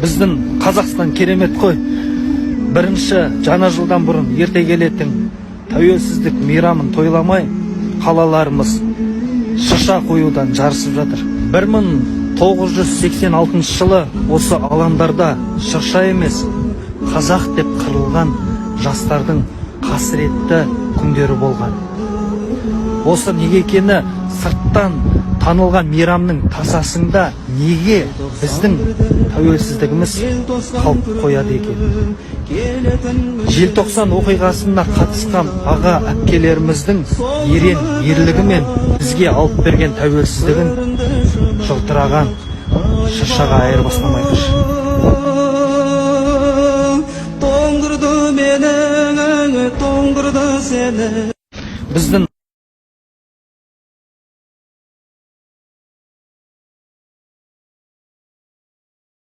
Біздің Қазақстан керемет қой. Бірінші жаңа жылдан бұрын ерте келетін тәуелсіздік мейрамын тойламай, қалаларымыз шырша қоюдан жарысып жатыр. 1986 жылы осы алаңдарда шырша емес, қазақ деп қырылған жастардың қасіретті күндері болған. Осы неге екені, сырттан танылған мейрамның тасасында неге біздің тәуелсіздігіміз қалып қояды екен? Желтоқсан оқиғасына қатысқан аға әпкелеріміздің ерен ерлігі мен бізге алып берген тәуелсіздігін жылтыраған шыршаға айырбастамайықшы. Тоңдырды мені, тоңдырды сені. Біздің